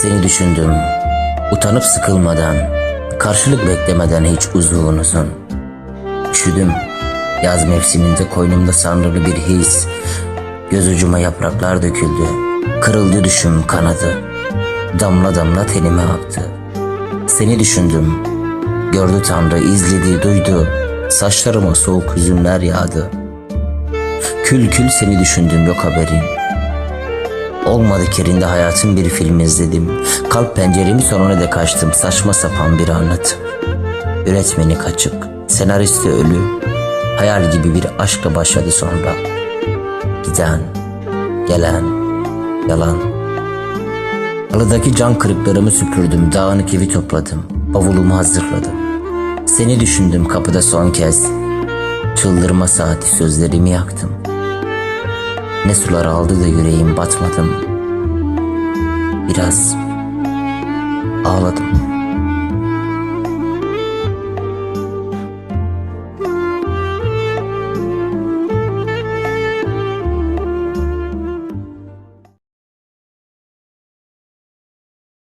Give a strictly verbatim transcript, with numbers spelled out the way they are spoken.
Seni düşündüm. Utanıp sıkılmadan, karşılık beklemeden hiç uzun uzun. Üşüdüm. Yaz mevsiminde koynumda sanrılı bir his. Göz ucuma yapraklar döküldü. Kırıldı düşüm kanadı. Damla damla tenime aktı. Seni düşündüm. Gördü Tanrı, izledi, duydu. Saçlarıma soğuk hüzünler yağdı. Kül kül seni düşündüm, yok haberin. Olmadı yerinde hayatın bir filmi izledim. Kalk penceremi sonuna dek açtım. Saçma sapan bir anlatı. Yönetmeni kaçık. Senaristi ölü. Hayal gibi bir aşkla başladı sonra. Giden, gelen, yalan. Halıdaki cam kırıklarımı süpürdüm. Dağınık evi topladım. Bavulumu hazırladım. Seni düşündüm kapıda son kez. Çıldırma saati sözlerimi yaktım. Ne sular aldı da yüreğim batmadım. Biraz ağladım.